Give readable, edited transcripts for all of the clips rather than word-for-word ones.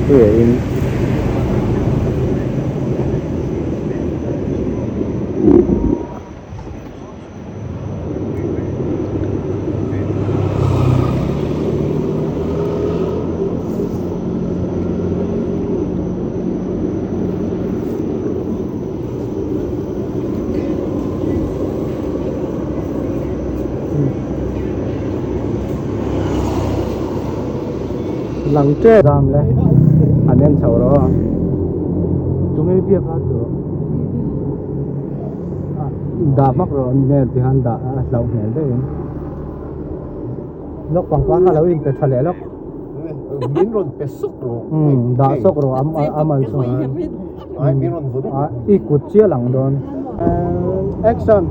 Puia in. Lang tep zam le an en chho rawh a tunge biak a chu dah hmak rawh nge tihian dah a hlauh hmel deuh in lawk pangpar kha lo in pe tha leh lawk. Min rawn pe sawk rawh. Umm dah sawk rawh a a mal chungah Ai min rawn vaw a i kut chiah lang dawn. Action.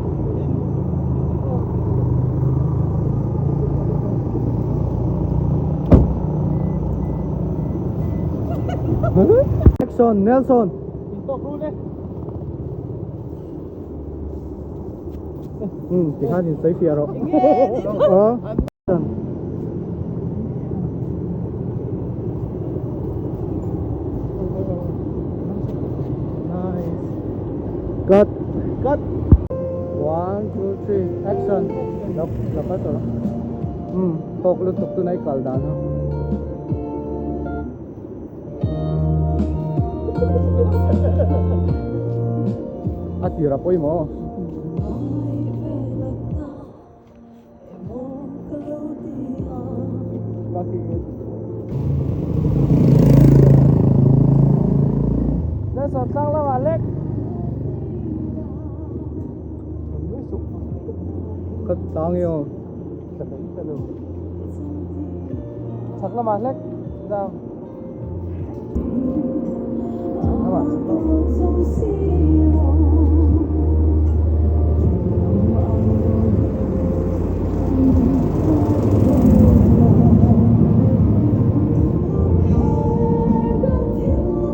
Action Nelson. Umm tikhan in sawi fiah rawh. Cut. Cut. One, two, three, action. Lok, lok a tawh. Hmm, tawk lutuk tuna i kal dan a. A tir a pawimawh. Ka tlang i aw. Chak lamah hlek zau.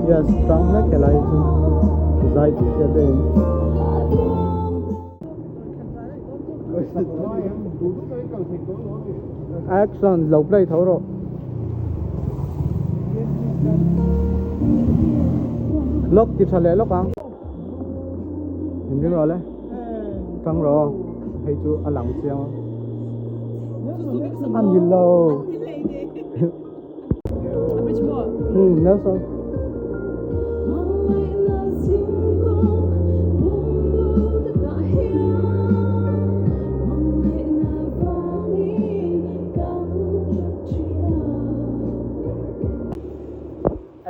Yes, tang hlek helai chu zai tih hriat em. Action lo play tho rawh. Lawk ti tha leh lawk ang. In ring rawh le. Tang rawh. Hei chu a lang chiang a. A ni lo. Nelson.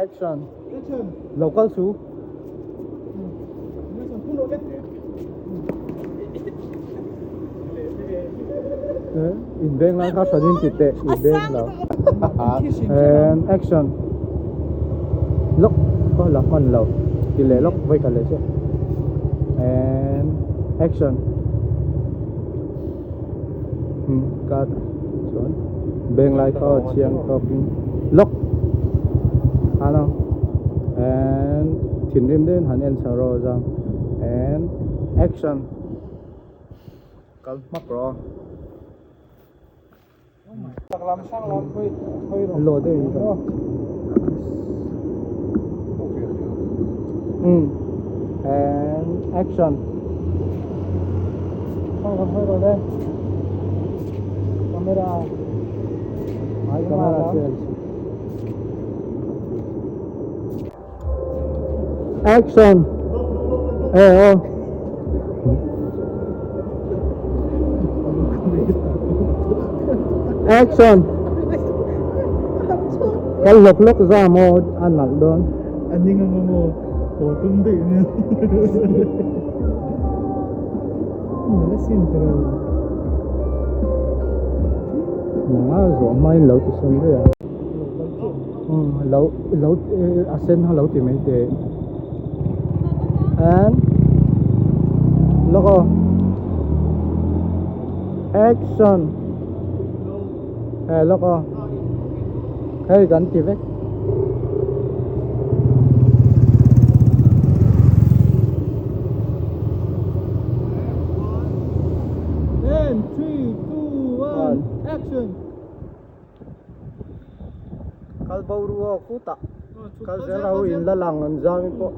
Action. Local su. In beng lai kha hran in ti teh in beng lo. And action. Lok ko la hman lo. Ti leh lok voi khat leh che. And action. Hmm cut chuan beng lai kha chiang tawk in lok ano and thinrim deuhin han en chho rawh zang and action. Kal hmak rawh. Law deuh in ka. Um and action. Camera. Ai camera change. Action. Eh oh. Action. Kal lawk lawk za maw a nalh dawn. A ning ang maw haw tum daih mai a. Nalh asin tiraw. Nanga zawh hmain lo ti sawn daih a. Lo lo a sen kha lo ti mai teh and lawk aw action eh lawk aw hei kan ti vek. And 3, 2, 1, action! Kal bo ru aw khutah. Kal zel ho in la lang an zam in pawh.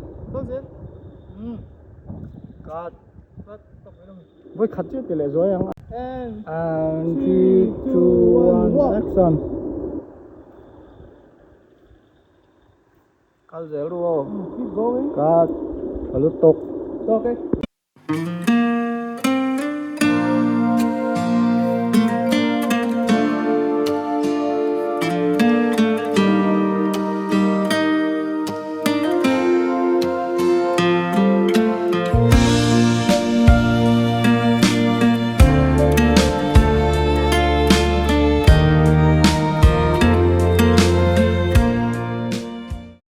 Cut. Vawi khat chiah ti leh zuai ang. And 3, 2, 1, action. Kal zel ru aw. Keep going. Cut. Tha lutuk. Okay.